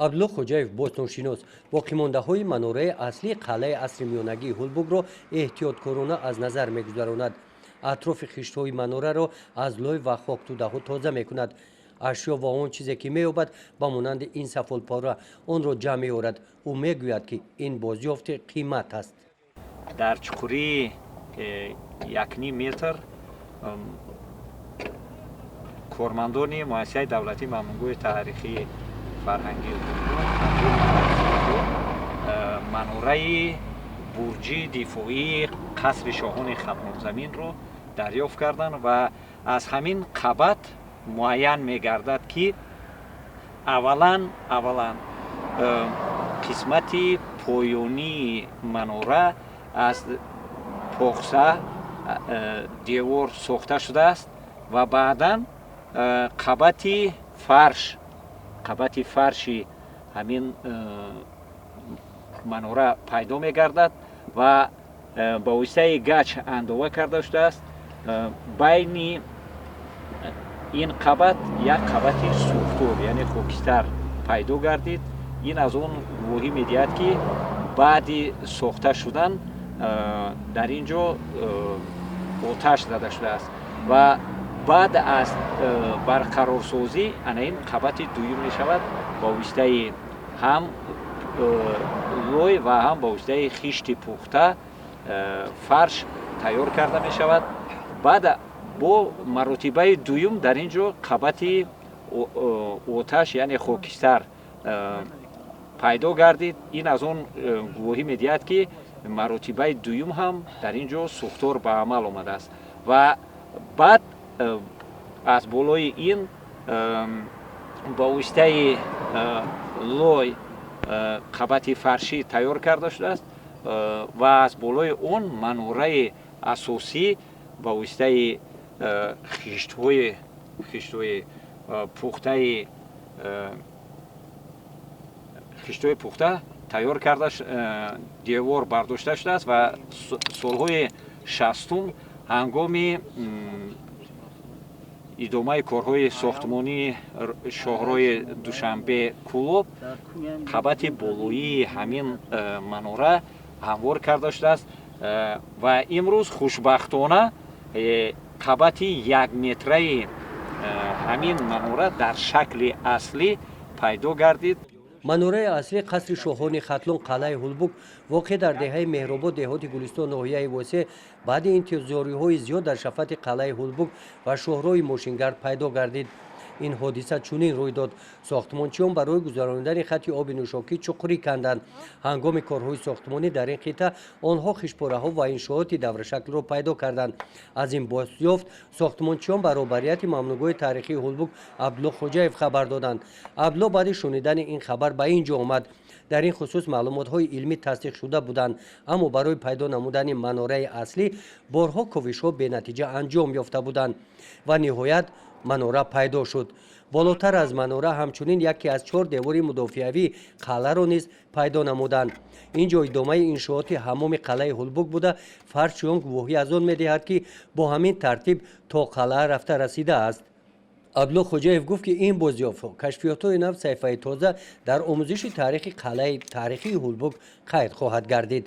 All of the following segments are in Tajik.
Абдулло Хоҷаев, бостоншинос, боқимондаҳои манораи аслии қалъаи асри миёнагии Ҳулбукро эҳтиёткорона аз назар мегузаронад. Атрофи хиштҳои манораро аз лой ва хоктӯдаҳо тоза мекунад. Ашё ва он чизе, ки меёбад, ба монанди ин сафолпора, онро ҷамъ меорад. Ӯ мегӯяд, ки ин бозёфти қимат аст. Дар чуқурии 1,5 метр кормандони Муассисаи давлатии Мамнуъгоҳи таърихии фарҳангии манораи бурҷии дифоии қасри шоҳони Хатлонзаминро дарёфт карданд ва аз ҳамин қабат муайян мегардад, ки аввалан қисмати поёнии манора аз поғса девор сохта шудааст ва баъдан қабати фарши ҳамин манора пайдо мегардад ва ба воситаи гач андова карда шудааст. Байни ин қабат як қабати сӯхтор, яъне хокистар пайдо гардид. Ин аз он гувоҳӣ медиҳад, ки баъди сохта шудан дар ин ҷо оташ зада шудааст ва баъд аз барқарорсозӣ ана ин қабати дуюм мешавад, ба воситаи ҳам лой ва ҳам ба воситаи хишти пухта фарш тайёр карда мешавад. Баъд бо маротибаи дуюм дар ин ҷо қабати оташ, яъне хокистар пайдо гардид. Ин аз он гувоҳӣ медиҳад, ки маротибаи дуюм ҳам дар ин ҷо сӯхтор ба амал омадааст ва баъд аз болои ин ба воситаи лой қабати фаршӣ тайёр карда шудааст ва аз болои он манораи асосӣ ба воситаи хиштҳои пухта тайёр карда, девор бардошта шудааст ва солҳои 60-ум ҳангоми идомаи корҳои сохтмонии шоҳрои Душанбе Кӯлоб қабати болоии ҳамин манора ҳамвор карда шудааст ва имрӯз хушбахтона қабати якметраи ҳамин манора дар шакли аслӣ пайдо гардид. Манораи аслии қасри шоҳони Хатлон, қалъаи Ҳулбук, воқеъ дар деҳаи Меҳробод, деҳоти Гулистон, ноҳияи Восе, баъди интизориҳои зиёд дар шафати қалъаи Ҳулбук ва шоҳроҳи мошингард пайдо гардид. Ин ҳодиса чунин рӯй дод: сохтмончиён барои гузаронидани хати оби нӯшокӣ чуқурӣ канданд. Ҳангоми корҳои сохтмонӣ дар ин қитъа онҳо хиштпораҳо ва иншооти даврашаклро пайдо карданд. Аз ин бозёфт сохтмончиён ба роҳбарияти Мамнуъгоҳи таърихии Ҳулбук Абдулло Хоҷаев хабар доданд. Абдулло баъди шунидани ин хабар ба ин ҷо омад. Дар ин хусус маълумотҳои илмӣ тасдиқшуда буданд, аммо барои пайдо намудани манораи аслӣ борҳо ковишҳо бенатиҷа анҷом ёфта буданд ва ниҳоят манора пайдо шуд. Болотар аз манора ҳамчунин яке аз чор девори мудофиавии қалъаро низ пайдо намуданд. Ин ҷо идомаи иншооти ҳаммоми қалъаи Ҳулбук буда, фарши он гувоҳӣ аз он медиҳад, ки бо ҳамин тартиб то қалъа рафта расидааст. Абдулло Хоҷаев гуфт, ки ин бозёфтҳо кашфиётҳои нав, саҳифаи тоза дар омӯзиши таърихи қалъаи таърихии Ҳулбук қайд хоҳад гардид.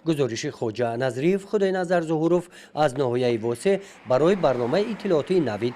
Гузориши Хоҷа Назриев, Худойназар Зуҳуров аз ноҳияи Восе барои барномаи иттилоотии Навид.